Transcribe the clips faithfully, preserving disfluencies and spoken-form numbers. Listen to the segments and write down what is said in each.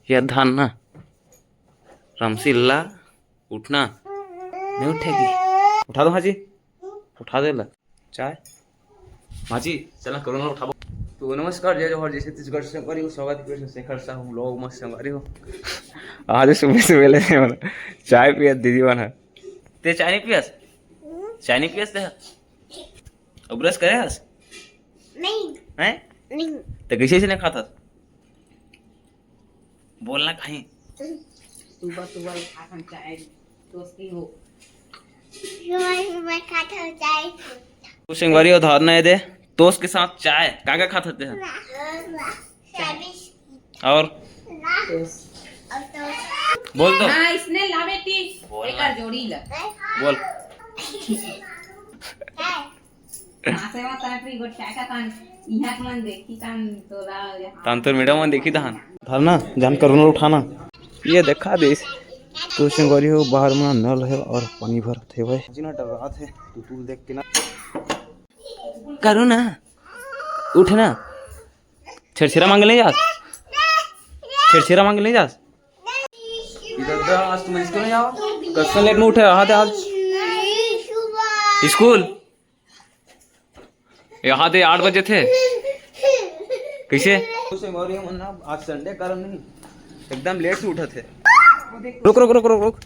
ये धान ना, रामसिल्ला, उठना, नहीं उठेगी। उठा दो हाँ जी, उठा दे ला। चाय, हाँ जी, चला करोना उठाबो। तो नमस्कार, जय जोहार, जय छत्तीसगढ़, संगवारी हो, स्वागत है फिर से शेखर साहू vlog में, संगवारी हो। आज सुबह सुबह ले मतलब चाय पिया दीदी बना। ते चाय नहीं पियास? चाय नहीं पियास ते? अब ब्रश करे हस? नहीं। हैं? नहीं। तो कैसे इसने खाता? बोलना कहीं। सुबह सुबह उठा हम चाय, दोस्ती हो। सुबह सुबह खाता हूँ चाय। तो संगवारी हो धारणा है दे, दोस्त के साथ चाय, का का खात हते हैं? स्वादिष्ट। और? दोस्त। और दोस्त। बोल तो। हाँ, इसने ला बेटी, बोल एकर ना। जोड़ी ला। बोल। चाय। तान तोर मैडम मन देखी तहन। धारणा, जान करोना उठाना। ये देखा देस। तो संगवारी हो, बाहर में नल है और पानी भरत है भाई। जी ना डर्रात है, तू तू देख के ना। करोना, उठना। छेरछेरा मांगे नहीं जास? छेरछेरा मांगे नहीं जास? इधर दा, आज तुम स्कूल नहीं जाओ? कस्सा लेट में उठे, रहा थे आज। स्कूल? यहाँ ते आठ बजे थे। कैसे? तो संगवारी हो मन ना, आज संडे कारण नहीं, एकदम लेट से उठा थे। रुक, रुक, रुक, रुक, रुक।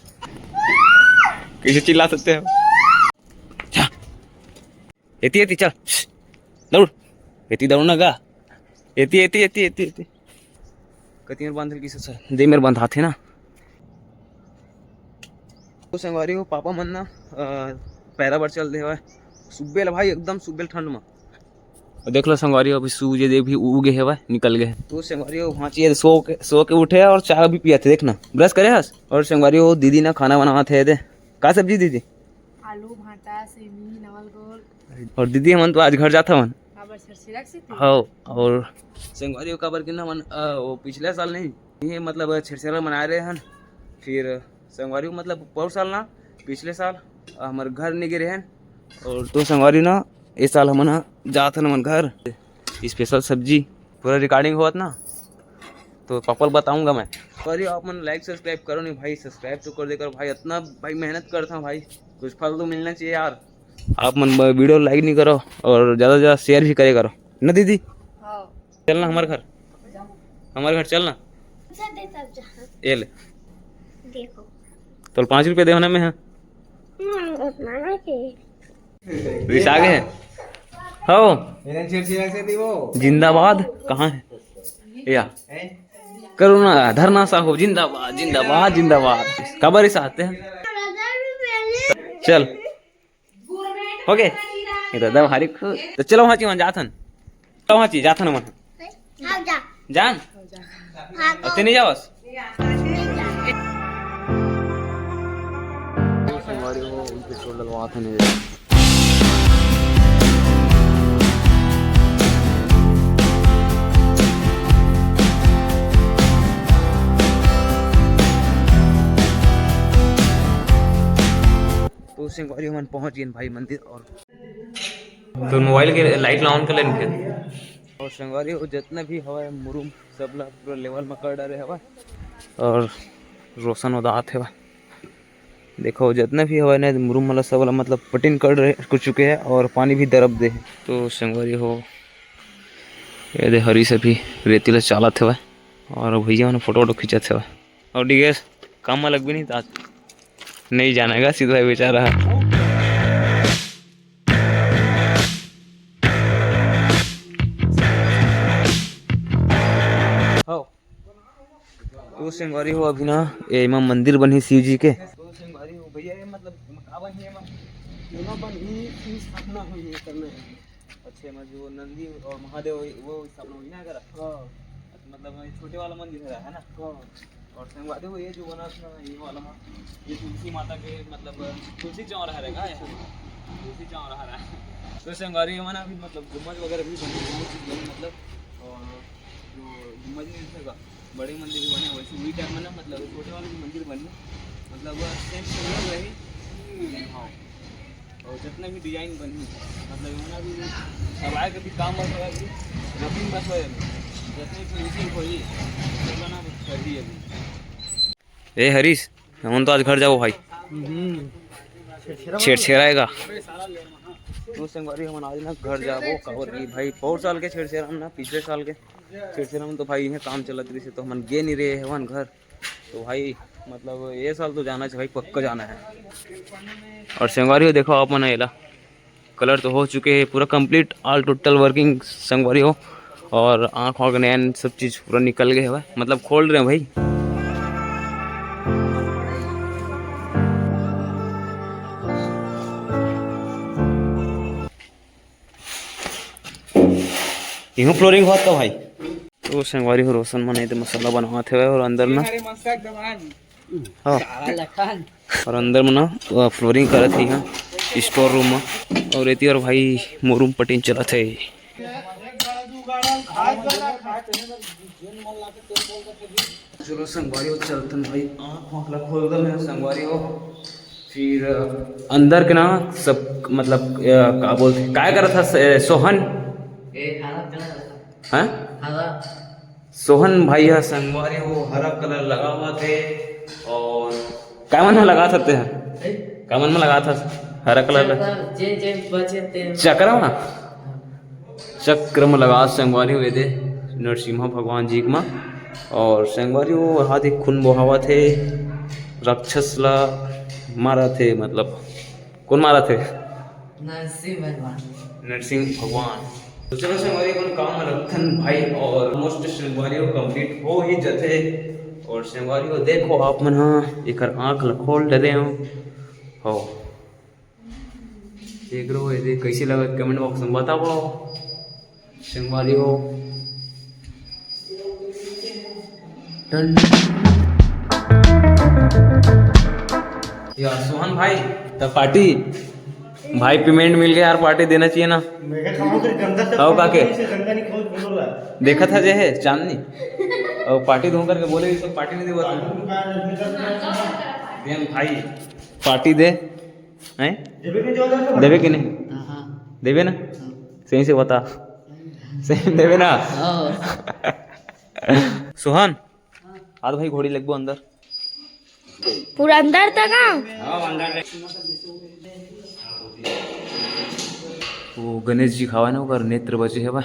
कैसे चिल्ला सकते हैं? जा। एती, एती, चल। श्श। दौड़। एती दौड़ ना गा। एती, एती, एती, एती, एती। कति मेर बांधल की ससुर? दे मेर बंधाथे ना। तो संगवारी हो, पापा मन ना, अ, पैरा बर चल दे हवय। सुब्बे ल भाई, एकदम सुब्बे ल ठंड म। अउ देख लो संगवारी हो, अभी सूरज देव भी उगे हवय, निकल गए। तो संगवारी हो, भांची ये सो के, सो के उठे और चाय भी पिया थे, देख ना, ब्रश करे हस। और संगवारी हो, दीदी ना खाना बनावत हे दे। का सब्जी दीदी? आलू, भांटा, सेमी, नवल गोल। और दीदी, हमन तो आज घर जात हवन। काबर छेरछेरा के सेती? हव, और संगवारी हो काबर कि ना हमन, अ, वो पिछले साल नहीं, ये मतलब छेरछेरा मनाए रहे हन। फिर संगवारी हो मतलब पौर साल ना, पिछले साल, अ, हमर घर नहीं गे रहे हन। और तो संगवारी ना, इस साल हमन ह जात हन हमन घर। स्पेशल सब्जी, पूरा रिकॉर्डिंग होवत ना, तो पापा ल बताऊंगा मैं। अरे आप मन लाइक सब्सक्राइब करो नहीं भाई, सब्सक्राइब तो कर दे करो भाई, इतना भाई मेहनत करता हूँ भाई, कुछ फल तो मिलना चाहिए यार। आप मन ब-, वीडियो लाइक नहीं करो और ज़्यादा से ज़्यादा शेयर भी करे करो ना दीदी। हाँ। चलना हमारे घर, हमारे घर चलना। ये ले। देखो। तो पाँच रुपये देवना में है। रिस आ गए हैं। हो। जिंदाबाद। कहाँ है? या। करोना धरना साहू जिंदाबाद, जिंदाबाद, जिंदाबाद। काबर रिस आते हैं? चल। हो गए? ये दादा भारी खुश। तो चलो वहाँ ची, वहाँ जाथन। चलो वहाँ ची, जाथन मन। हाँ, जा। जान? हाँ, अते नहीं जावस? तो संगवारी मन पहुंच गए भाई मंदिर और तो मोबाइल के लाइट ला on कर लेन फिर। और संगवारी हो जितना भी हवा है मुरुम सब ला पूरा लेवल में कर डारे हवा और रोशन उदात हवा। देखो जितना भी हवा है ना मुरुम वाला सब वाला मतलब पटिन कर रहे कर चुके हैं और पानी भी दरब दे है। तो संगवारी हो ये दे हरी से भी रेती ला चालत हवा और भैया मन फोटो वोटो खींचत हवा। और डीएस काम में लग भी नहीं था। नहीं जानेगा सीधा बेचारा। हो। तो संगवारी हो अभी ना एमा मंदिर बनही शिव जी के। तो संगवारी हो भैया ये मतलब एमा का बनही एमा? एमा बनही शिव स्थापना होही करना है। अच्छा, एमा जो नंदी और महादेव होही, वो स्थापना होही ना करा? हाँ। अच्छा, मतलब ये छोटे वाला मंदिर है, है ना? हाँ। और संगवारी हो ये जो बना था ना, ये वाला मा-, ये तुलसी माता के मतलब तुलसी चौरा है का? तुलसी चौरा है। तो संगवारी हो ना अभी मतलब गुम्बज वगैरह भी बने, बहुत चीज बने मतलब, और जो गुम्बज नहीं दिखेगा, बड़े मंदिर भी बने, वैसे वही टाइप में ना मतलब छोटे वाले भी मंदिर बने, मतलब सेम सिमिलर रही। हाँ। और जितना भी डिजाइन बनी मतलब ये ना भी सब आए कभी काम बस होया भी रफिंग बस होया भी जितनी फिनिशिंग होई सब ना करी। ए हरीश, हमन तो आज घर जाबो भाई। छेरछेराएगा। तो संगवारी, हमन आज ना घर जाबो, काबर कि भाई, बहुत साल के छेरछेरा ना, पिछले साल के छेरछेरा में तो भाई इहे काम चलत रहिस हे, तो हमन गे नहीं रहे हवन घर। तो भाई, मतलब, ये साल तो जाना चाहिए भाई, पक्का जाना है। और संगवारी हो, देखो आप मन एला, कलर तो हो चुके हैं पूरा कंप्लीट, ऑल टोटल वर्किंग संगवारी हो। और आँख वाँख नैन सब चीज़ पूरा निकल गए हवय, मतलब खोल रहे हैं भाई। इहू फ्लोरिंग होत का भाई? तो संगवारी हो, रोशन मन एदे मसाला बनावत हवय और अंदर ना, हाँ, और अंदर में ना फ्लोरिंग करत हे यहाँ स्टोर रूम में। और एती और भाई मोरूम पटिन चलत हे। चलो संगवारी हो, चलतन भाई, आँख वाँख ला खोल दन संगवारी हो। फिर अंदर के ना सब, मतलब, अ, का बोलते, काय करत हस, अ, सोहन? ए, खाना पीना। हाँ? खाना। सोहन भाई ह संगवारी हो, हरा कलर लगावत हे। और का मन ह लगात हस तेहा? ए? का मन म लगात हस हरा कलर ल? चक्र, जे, जे बचे ते। चक्र म? चक्र म लगात संगवारी हो एदे नरसिम्हा भगवान जी के म। और संगवारी हो, हाथ एक खून बोहावत हे, राक्षस ला मारत हे, मतलब कोन मारत हे? नरसिंह भगवान। नरसिंह भगवान। तो चलो संगवारी, अपन काम में रखन भाई, और ऑलमोस्ट संगवारी हो कंप्लीट हो ही जथे। और संगवारी हो, देखो आप मन हा, एकर आँख ल खोल डरे हो। हो। देख रहे हो, ये देख, कैसे लगा, कमेंट बॉक्स में बताओ संगवारी हो। डन। यार सोहन भाई, तो पार्टी भाई, पेमेंट मिल गया यार, पार्टी देना चाहिए ना। मैं क्या खाऊं फिर गंदा से आओ खाऊं, काके। इसे गंदा नहीं खाऊं, बोलो ला। देखा था जे है चांदनी, और पार्टी दूं करके बोले, ये सब पार्टी नहीं देवा तुम। देन भाई, पार्टी दे, हैं? देवे के जो है, देवे कि नहीं? हाँ, हाँ। देवे ना? हाँ। सही से बता। सही देवे ना? हाँ। सोहन, आ तो भाई घोड़ी लगबो अंदर। पूरा अंदर तक आ? वो गणेश जी खावा ना, ओकर नेत्र बचे हे बा,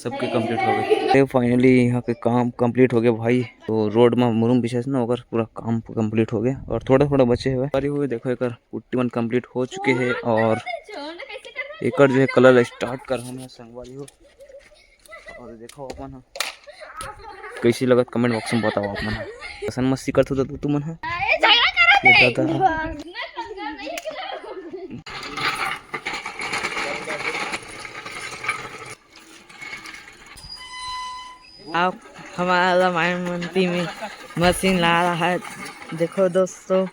सबके कंप्लीट हो गए। फाइनली यहाँ के काम कंप्लीट हो गया भाई। तो रोड में मुरुम बिछाइस ना, ओकर पूरा काम कंप्लीट हो गया और थोड़ा थोड़ा बचे हुए। अरे हुए देखो, एकर पुट्टी मन कंप्लीट हो चुके हैं और एकर जो है कलर स्टार्ट कर हन संगवारी हो। और देखो अपन ह कैसी लगत, कमेंट बॉक्स में बताओ आप मन ह। असन मस्ती करत हो दादा तुमन ह। ये दादा। आप हमारा रामायण मंदिर में मशीन ला रहा है। देखो दोस्तों,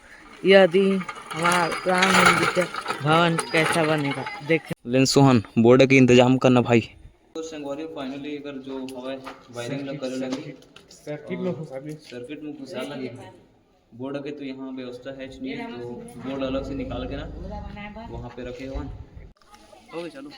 यदि हमारा राम मंदिर का भवन कैसा बनेगा, देख। लेन सोहन, बोर्ड के इंतजाम करना भाई। तो संगवारी, फाइनली अगर जो हवा वायरिंग ला करे लगी, सर्किट में घुसा ली, सर्किट में घुसा लगी भाई। बोर्ड के तो यहाँ व्यवस्था है नहीं, तो बोर्ड अलग से निकाल के ना वहाँ पे रखे हुआ। हो गए, चलो।